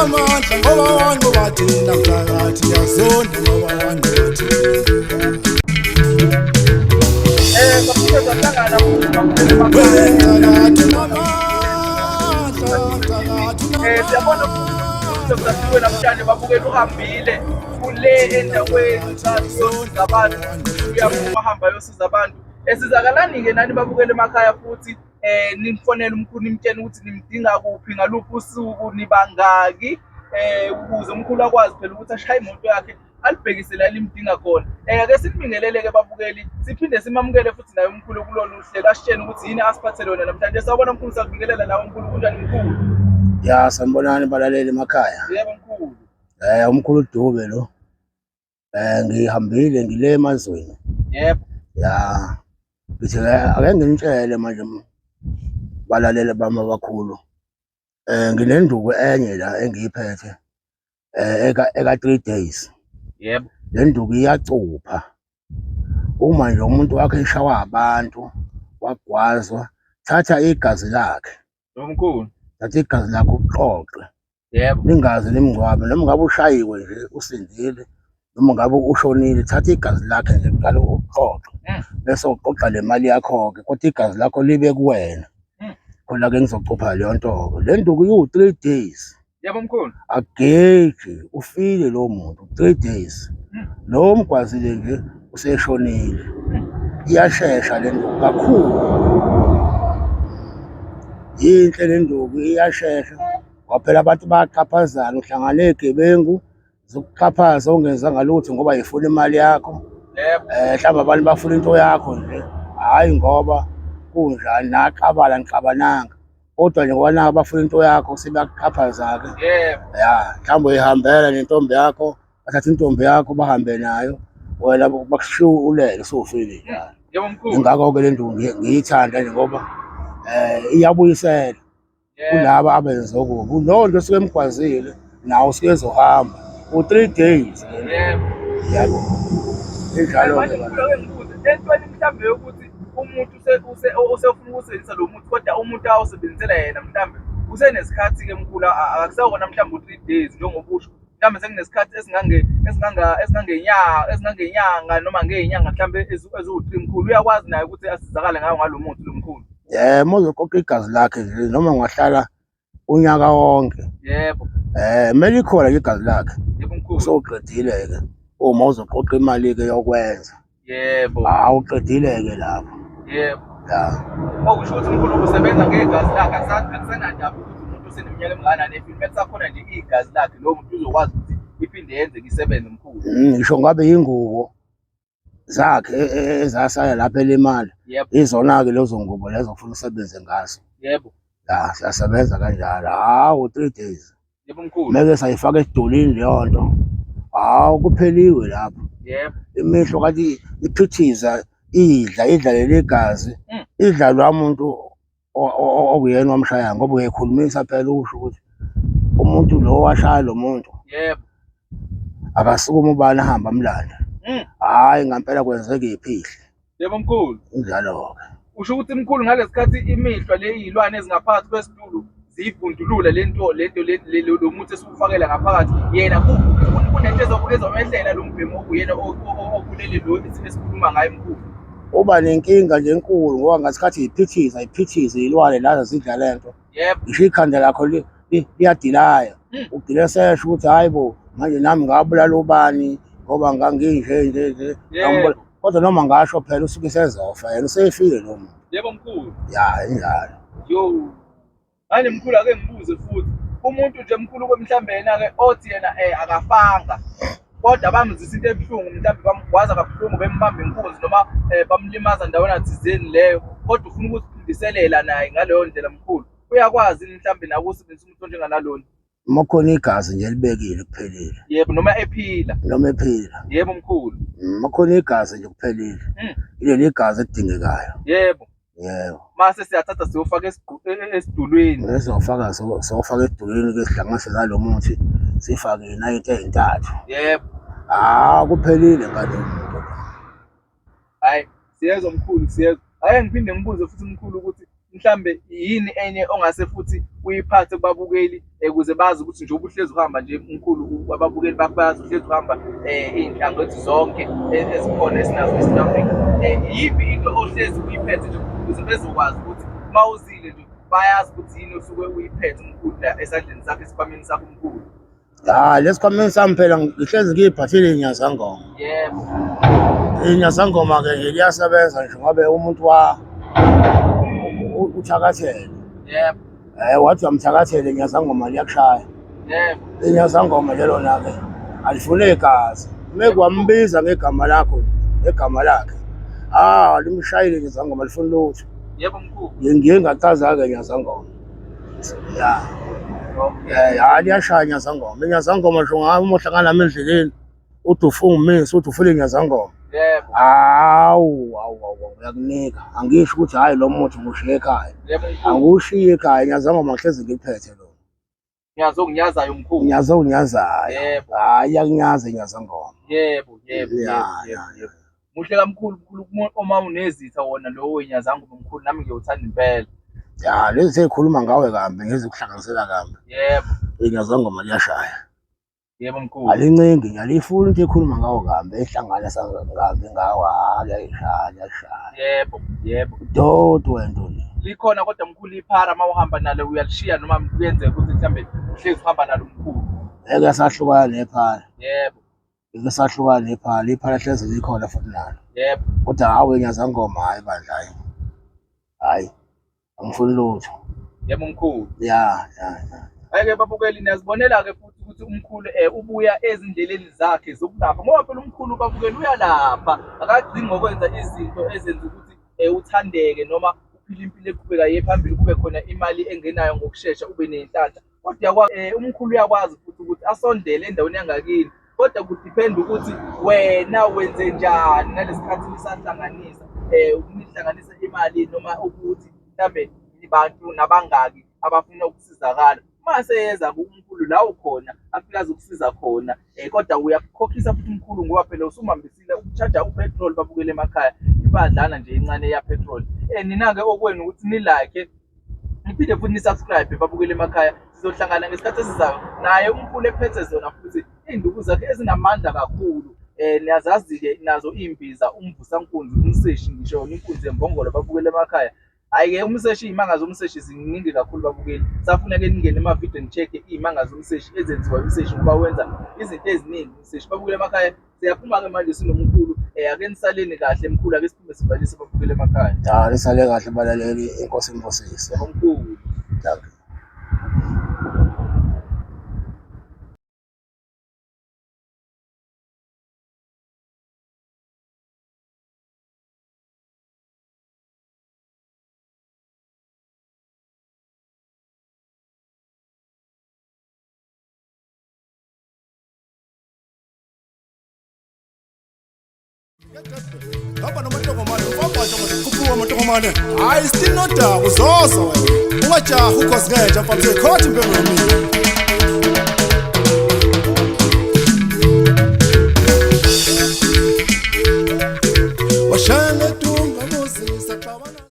Unamandla ngoba wanqoba thina mthakathi yazonda ngoba wanqoba thina. Saphinde sahlangana futhi babukeli Wemthakathi unamandla, mthakathi Siyabona ukuthi Dr. namhlanje babukela uhambile kule endaweni sasiyosiza abantu, uyaphuma ahamba ayosiza abantu. Sizakalani-ke nani babukele emakhaya futhi nimfonele umkhulu nimtshene ukuthi nimdinga kuphi ngaluphi usuku nibangaki ukuze umkhulu akwazi phela ukuthi ashaye imoto yakhe alibhekise la limdinga khona. Ake simbingelele-ke babukeli, siphinde simamukele futhi naye umkhulu kulolu hlelo asitshene ukuthi yini asiphathele yona namhlanje. Sawubona mkhulu, sakubingelela nawe mkhulu, kunjani mkhulu? Ya, sanibonani balaleli emakhaya. Yebo mkhulu. Umkhulu Dube lo. Ngihambile ngile emazweni. Yebo. Ya. Ngithi ake nginitshele manje balaleli bami abakhulu. Nginenduku enye la engiyiphethe eka 3 days. Yebo. Le nduku iyacupha. Uma nje umuntu wakhe eshawa abantu wagwazwa, thatha igazi lakhe. Mkhulu. Thatha igazi lakhe uxoxe. Yebo. Ningaze nimngcwabe noma ngabe ushayiwe nje usindile noma ngabe ushonile, thatha igazi lakhe nje kuqala uxoxe. Bese uqoqa le mali yakho-ke kodwa igazi lakho libe kuwena. Khona-ke ngizocupha leyo nto-ke. Le nduku iwu-3 days. Yebo mkhulu. Ageji ufile lo muntu 3 days. Lo mgwazile nje useshonile. Iyashesha le nduku kakhulu. Yinhle le nduku iyashesha. Ngoba phela abantu bayaxhaphazana, uhlangana ney'gebengu zikuxhaphaze ungenzanga lutho ngoba yifuna imali yakho. Yebo. Mhlawumbe abantu bafuna into yakho nje, hhayi ngoba kunjani naxabana nixabananga. Kodwa nje ngoba nabo bafuna into yakho sebeyakuxhaphaza-ke. Yebo. Ya, mhlawumbe uyihambela nentombi yakho, bathatha intombi yakho bahambe nayo, wena bakushiya ulele usufile njalo. Yebo mkhulu. Ingakho-ke le nduku ngiyithanda nje ngoba iyabuyisela kulaba abenze okubi. Lowo nto osuke emgwazile nawe usuke ezohamba u-3 days. Yebo. Yabo. Injalo-ke Manje bana. mkhulu ake ngibuze entweni mhlawumbe yokuthi umuntu usefuna ukusebenzisa lo muthi kodwa umuntu awusebenzisela yena mhlawumbe usenesikhathi-ke mkhulu akusewona mhlawumbe u-3 days njengoba usho mhlawumbe sekunesikhathi esingangenyanga noma ngey'nyanga mhlawumbe eziwu-3 mkhulu, uyakwazi naye ukuthi asizakale ngayo ngalo muthi lo mkhulu? Uma uzoqoqa igazi lakhe nje noma ungahlala unyaka wonke. Yebo. Kumele ikhona nje igazi lakhe. Yebo mkhulu. Usowuqedile-ke uma uzoqoqa imali-ke yokwenza. Yebo. Awuqedile-ke lapho. Yebo. Ya. Okusho ukuthi umkhulu usebenza ngegazi lakhe, akusenandaba ukuthi umuntu useneminyaka emingakanani efile, uma kusakhona nje igazi lakhe lowo muntu uzokwazi ukuthi iphinde yenzeke isebenze mkhulu. Ngisho ngabe yingubo zakhe ezasala lapha elimala. Yebo. Izona-ke lezo ngubo lezo ofuna usebenze ngazo. Yebo. Ya, siyasebenza kanjalo. Hawu, 3 days. Yebo mkhulu. Meke sayifaka esidulini leyo nto. Hawu, kupheliwe lapho. Yebo. Imihlo kathi iphithiza idla leli gazi. Idla lwa muntu okuyena wamshaya ngoba uyayikhulumisa phela usho ukuthi umuntu lo washaya lo muntu. Yebo. Akasukume ubani ahambe amlande. Hhayi ngampela kwenzeka iphihle. Yebo mkhulu. Injalo-ke. Usho ukuthi mkhulu ngalesikhathi imihlwa le iy'lwane ezingaphakathi kwesitulo ziyivundulula lento lento lo muthi esiwufakela ngaphakathi, yena kunento ezomehlela lo mbhemu okuyena obulele lo esikhuluma ngaye mkhulu. Uba nenkinga nje enkulu ngoba ngasikhathi iphithiza iphithiza iy'lwane lazo zidla lento. Yebo. Ngisho ikhanda lakho liyadilaya. Ugcine sesho ukuthi hayi bo manje nami ngabulala ubani ngoba nganginje nje nje. Yebo. Kodwa noma ngasho phela usuke sezofa yena usefile lo muntu. Yebo mkhulu. Ya, injalo. Yo. Manje mkhulu ake ngibuze futhi. Umuntu nje mkhulu mhlambe yena ke othi yena akafanga kodwa bamzisa into ebuhlungu mhlambe bamgwaza kabuhlungu bembamba inkunzi noma bamlimaza ndawana thizeni leyo kodwa ufuna ukuziphindiselela naye ngaleyo ndlela mkhulu. Uyakwazi mhlambe nawe ukusebenzisa umuthi onjenganalona? Uma kukhona igazi nje elibekile kuphelile. Yebo, noma ephila. Noma ephila. Yebo mkhulu. Uma kukhona igazi nje kuphelile. Ileli igazi elidingekayo. Yebo. Yebo. Mase siyathatha siyofaka esidulweni. Sizofaka siyofaka esidulweni ke sihlanganise nalo muthi sifake inayiti ey'ntathu. Yebo. Ah, kuphelile ngalo muntu lo. Hayi, siyezwa mkhulu, siyezwa. Ake ngiphinde ngibuze futhi mkhulu ukuthi Mhlambe yini enye ongase futhi uyiphathe kubabukeli ukuze bazi ukuthi njengoba uhlezi uhamba nje mkhulu, ababukeli bakho bayazi uhlezi uhamba iy'nhlangothi zonke ezikhona esinazo e-South Africa. Iyiphi into ohlezi uyiphethe nje ukuze bezokwazi ukuthi uma uzile nje bayazi ukuthi yini osuke uyiphethe umkhulu la esandleni sakho, esikhwameni sakho umkhulu? Ha, lesikhwameni sami phela ngihlezi ngiyiphathile inyazangoma. Yebo. Inyazangoma ke nje liyasebenza nje ngoba umuntu wa uthakathele. Yebo. Wathi uyamthakathela inyazangoma liyakushaya. Yebo. Inyazangoma lelo na-ke alifune igazi. Uma kwambiza ngegama lakho, ngegama lakhe. Ah, limshayile inyazangoma lifuna lutho. Yebo mkhulu. Ngiye ngachaza-ke inyazangoma. Ya. Okay. Hayi liyashaya inyazangoma. Inyazangoma nje ungabe uma uhlangana nami endleleni uthi ufuna ungimisa uthi ufuna inyazangoma. Yebo. Hawu, hawu, hawu, uyakunika. Angisho ukuthi hhayi lo muthi ngiwushiye ekhaya. Yebo mkhulu. Angiwushiye ekhaya, inyazangoma ngihlezi ngiliphethe lona. Nyazo onginyazayo mkhulu. Nyazo onginyazayo. Yebo. Hhayi iyakunyaza inyazangoma. Yebo, yebo, Ya, yebo, yebo, ya, yebo. Muhle kamkhulu mkhulu uma unezitha wona lowo wenyazangoma mkhulu, nami ngiyawuthanda impela. Ya, lezi sey'khuluma ngawe kambi, ngizikuhlanganisela kambi. Yebo. Inyazangoma liyashaya. Yebo mkhulu. Alincengi nje, aliyifuni into ekhuluma ngawo kambi, ehlangana kambi ngawo, hhayi liyayishaya, liyashaya. Yebo, yebo. Doti wento le. Likhona kodwa mkhulu iphara uma uhamba nalo uyalishiya noma kuyenzeka ukuthi mhlambe uhlezi uhamba nalo mkhulu. Ngeke sahlukana nephara. Yebo. Ngeke sahlukana nephara, iphara hlezi likhona futhi nalo. Yebo. Kodwa hawu inyazangoma hhayi bandla hhayi. Hhayi. Angifuni lutho. Yebo mkhulu. Ya, ya, ya. Hhayi-ke babukeli, niyazibonela-ke futhi ukuthi umkhulu ubuya ezindleleni zakhe zokulapha, ngoba phela umkhulu babukeli uyalapha, akagcini ngokwenza izinto ezenza ukuthi uthandeke noma uphile impilo eqhubeka iye phambili, kube khona imali engenayo ngokushesha, ube nenhlanhla. Kodwa umkhulu uyakwazi futhi ukuthi asondele endaweni yangakini, kodwa kudiphenda ukuthi wena wenze njani ngalesi khathi nisahlanganisa, nihlanganisa imali noma ukuthi mhlambe nibantu nabangaki abafuna ukusizakala. Uma seyeza umkhulu la ukhona, afike azokusiza khona, kodwa uyakukhokhisa futhi umkhulu ngoba phela usumhambisile uku-charge-a u-petrol babukele emakhaya, ibadlana nje encane ya-petrol. Nina-ke okwenu ukuthi ni-like, niphinde futhi ni-subscribe babukele emakhaya. Sizohlangana ngesikhathi esizayo naye umkhulu ephethe zona futhi iy'nduku zakhe ezinamandla kakhulu. Niyazazi-ke nazo iy'mbiza, umvusankunzi, umseshi, ngisho yona inkunzi yembongolo babukele emakhaya. Hhayi-ke umseshi, iy'manga zomseshi ziningi kakhulu babukeli. Safuna-ke ningene ema-video ni-check-e iy'manga zomseshi ezenziwa umseshi ngoba wenza izinto eziningi umseshi. Babukele emakhaya, siyaphuma-ke manje sinomkhulu. Ake nisaleni kahle mkhulu, ake siphume sivalise babukele emakhaya. Ya, nisale kahle balaleli, inkosi inibusise. Mkhulu. Dankie. Hamba nomantongomane, ufambatsha khuphuka amantongomane. Hayi still nodaba uzoza wena. Ungajahi ukhozi ngenja mfana, uzoyikhotha impengo yomile.